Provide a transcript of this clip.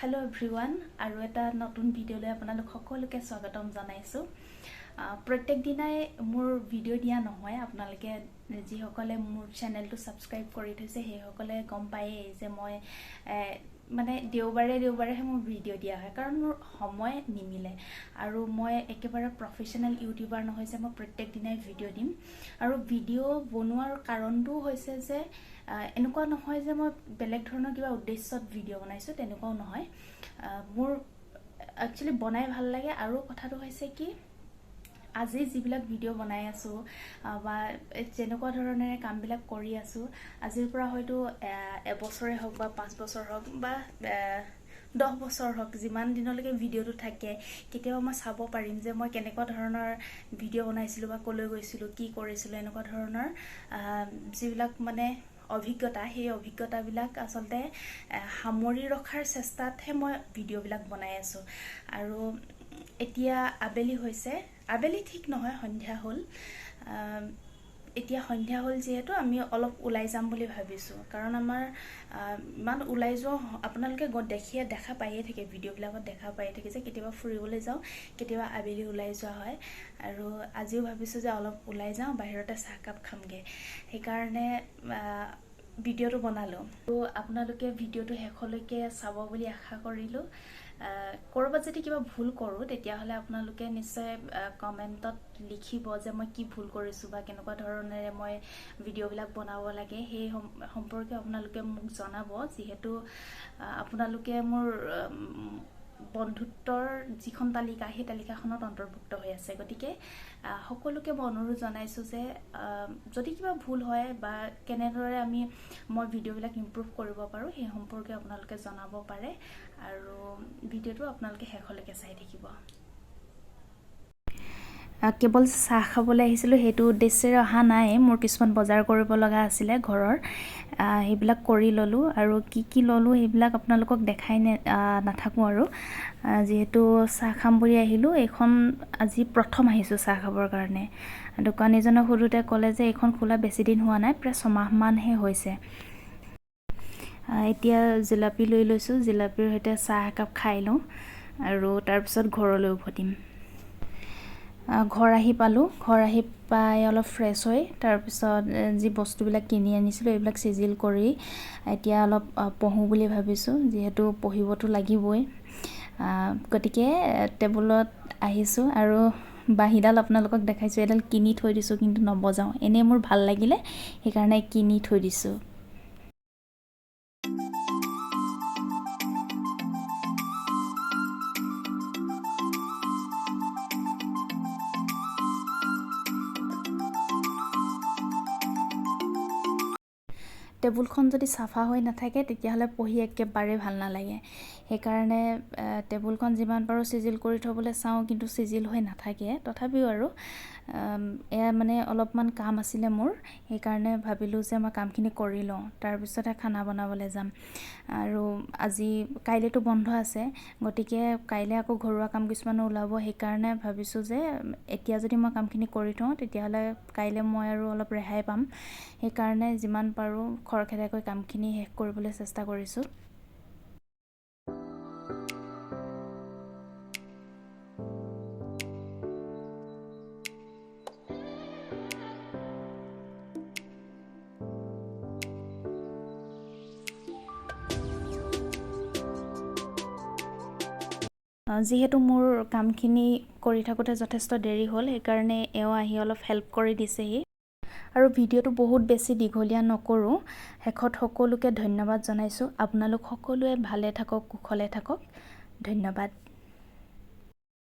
Hello' everyone, আৰু এটা নতুন ভিডিঅ'লৈ আপোনালোক সকলোকে স্বাগতম জনাইছোঁ। প্ৰত্যেক দিনাই মোৰ ভিডিঅ' দিয়া নহয়। আপোনালোকে যিসকলে মোৰ চেনেলটো ছাবস্ক্ৰাইব কৰি থৈছে, সেইসকলে গম পায়েই যে মই মানে দেওবাৰে দেওবাৰেহে মোৰ ভিডিঅ' দিয়া হয়, কাৰণ মোৰ সময় নিমিলে আৰু মই একেবাৰে প্ৰফেচনেল ইউটিউবাৰ নহয় যে মই প্ৰত্যেক দিনাই ভিডিঅ' দিম। আৰু ভিডিঅ' বনোৱাৰ কাৰণটোও হৈছে যে এনেকুৱা নহয় যে মই বেলেগ ধৰণৰ কিবা উদ্দেশ্যত ভিডিঅ' বনাইছোঁ, তেনেকুৱাও নহয়। মোৰ একচুৱেলি বনাই ভাল লাগে। আৰু কথাটো হৈছে কি, আজি যিবিলাক ভিডিঅ' বনাই আছোঁ বা যেনেকুৱা ধৰণেৰে কামবিলাক কৰি আছোঁ, আজিৰ পৰা হয়তো এবছৰে হওক বা 5 বছৰ হওক বা 10 বছৰ হওক, যিমান দিনলৈকে ভিডিঅ'টো থাকে, কেতিয়াবা মই চাব পাৰিম যে মই কেনেকুৱা ধৰণৰ ভিডিঅ' বনাইছিলোঁ বা ক'লৈ গৈছিলোঁ, কি কৰিছিলোঁ। এনেকুৱা ধৰণৰ যিবিলাক মানে অভিজ্ঞতা, সেই অভিজ্ঞতাবিলাক আচলতে সামৰি ৰখাৰ চেষ্টাতহে মই ভিডিঅ'বিলাক বনাই আছোঁ। আৰু এতিয়া আবেলি হৈছে, আবেলি ঠিক নহয়, সন্ধ্যা হ'ল। এতিয়া সন্ধ্যা হ'ল যিহেতু আমি অলপ ওলাই যাম বুলি ভাবিছোঁ, কাৰণ আমাৰ ইমান ওলাই যোৱা, আপোনালোকে দেখিয়ে দেখা পায়ে থাকে, ভিডিঅ'বিলাকত দেখা পায়ে থাকে যে কেতিয়াবা ফুৰিবলৈ যাওঁ, কেতিয়াবা আবেলি ওলাই যোৱা হয়। আৰু আজিও ভাবিছোঁ যে অলপ ওলাই যাওঁ, বাহিৰতে চাহকাপ খামগৈ, সেইকাৰণে ভিডিঅ'টো বনালোঁ। আৰু আপোনালোকে ভিডিঅ'টো শেষলৈকে চাব বুলি আশা কৰিলোঁ। ক'ৰবাত যদি কিবা ভুল কৰোঁ, তেতিয়াহ'লে আপোনালোকে নিশ্চয় কমেণ্টত লিখিব যে মই কি ভুল কৰিছোঁ বা কেনেকুৱা ধৰণেৰে মই ভিডিঅ'বিলাক বনাব লাগে, সেই সম্পৰ্কে আপোনালোকে মোক জনাব। যিহেতু আপোনালোকে মোৰ বন্ধুত্বৰ যিখন তালিকা, সেই তালিকাখনত অন্তৰ্ভুক্ত হৈ আছে। গতিকে সকলোকে মই অনুৰোধ জনাইছোঁ যে যদি কিবা ভুল হয় বা কেনেদৰে মই ভিডিঅ'বিলাক ইম্প্ৰুভ কৰিব পাৰোঁ, সেই সম্পৰ্কে আপোনালোকে জনাব পাৰে। আৰু ভিডিঅ'টো আপোনালোকে শেষলৈকে চাই থাকিব। কেৱল চাহ খাবলৈ আহিছিলোঁ সেইটো উদ্দেশ্যেৰে অহা নাই। মোৰ কিছুমান বজাৰ কৰিব লগা আছিলে ঘৰৰ, সেইবিলাক কৰি ল'লোঁ। আৰু কি কি ল'লোঁ সেইবিলাক আপোনালোকক দেখাই নাথাকোঁ আৰু, যিহেতু চাহ খাম বুলি আহিলোঁ। এইখন আজি প্ৰথম আহিছোঁ চাহ খাবৰ কাৰণে। দোকানীজনক সোধোঁতে ক'লে যে এইখন খোলা বেছি দিন হোৱা নাই, প্ৰায় ছমাহমানহে হৈছে। এতিয়া জিলাপি লৈ লৈছোঁ, জিলাপিৰ সৈতে চাহ একাপ খাই লওঁ আৰু তাৰপিছত ঘৰলৈ উভতিম। ঘৰ আহি পালোঁ। ঘৰ আহি পাই অলপ ফ্ৰেছ হৈ তাৰপিছত যি বস্তুবিলাক কিনি আনিছিলোঁ, এইবিলাক চিজিল কৰি এতিয়া অলপ পঢ়োঁ বুলি ভাবিছোঁ, যিহেতু পঢ়িবতো লাগিবই। গতিকে টেবুলত আহিছোঁ আৰু বাঁহীডাল আপোনালোকক দেখাইছোঁ। এডাল কিনি থৈ দিছোঁ, কিন্তু নবজাওঁ। এনেই মোৰ ভাল লাগিলে, সেইকাৰণে কিনি থৈ দিছোঁ। টেবুলখন যদি চাফা হৈ নাথাকে, তেতিয়াহ'লে পঢ়ি একেবাৰে ভাল নালাগে। সেইকাৰণে টেবুলখন যিমান পাৰোঁ চিজিল কৰি থ'বলৈ চাওঁ, কিন্তু চিজিল হৈ নাথাকে। তথাপিও আৰু এয়া মানে অলপমান কাম আছিলে মোৰ, সেইকাৰণে ভাবিলোঁ যে মই কামখিনি কৰি লওঁ, তাৰপিছতহে খানা বনাবলৈ যাম। আৰু আজি কাইলৈতো বন্ধ আছে, গতিকে কাইলৈ আকৌ ঘৰুৱা কাম কিছুমানো ওলাব। সেইকাৰণে ভাবিছোঁ যে এতিয়া যদি মই কামখিনি কৰি থওঁ, তেতিয়াহ'লে কাইলৈ মই আৰু অলপ ৰেহাই পাম। সেইকাৰণে যিমান পাৰোঁ খৰখেদাকৈ কামখিনি শেষ কৰিবলৈ চেষ্টা কৰিছোঁ। যিহেতু মোৰ কামখিনি কৰি থাকোঁতে যথেষ্ট দেৰি হ'ল, সেইকাৰণে এওঁ আহি অলপ হেল্প কৰি দিছেহি। আৰু ভিডিঅ'টো বহুত বেছি দীঘলীয়া নকৰোঁ। শেষত সকলোকে ধন্যবাদ জনাইছোঁ। আপোনালোক সকলোৱে ভালে থাকক, কুশলে থাকক। ধন্যবাদ।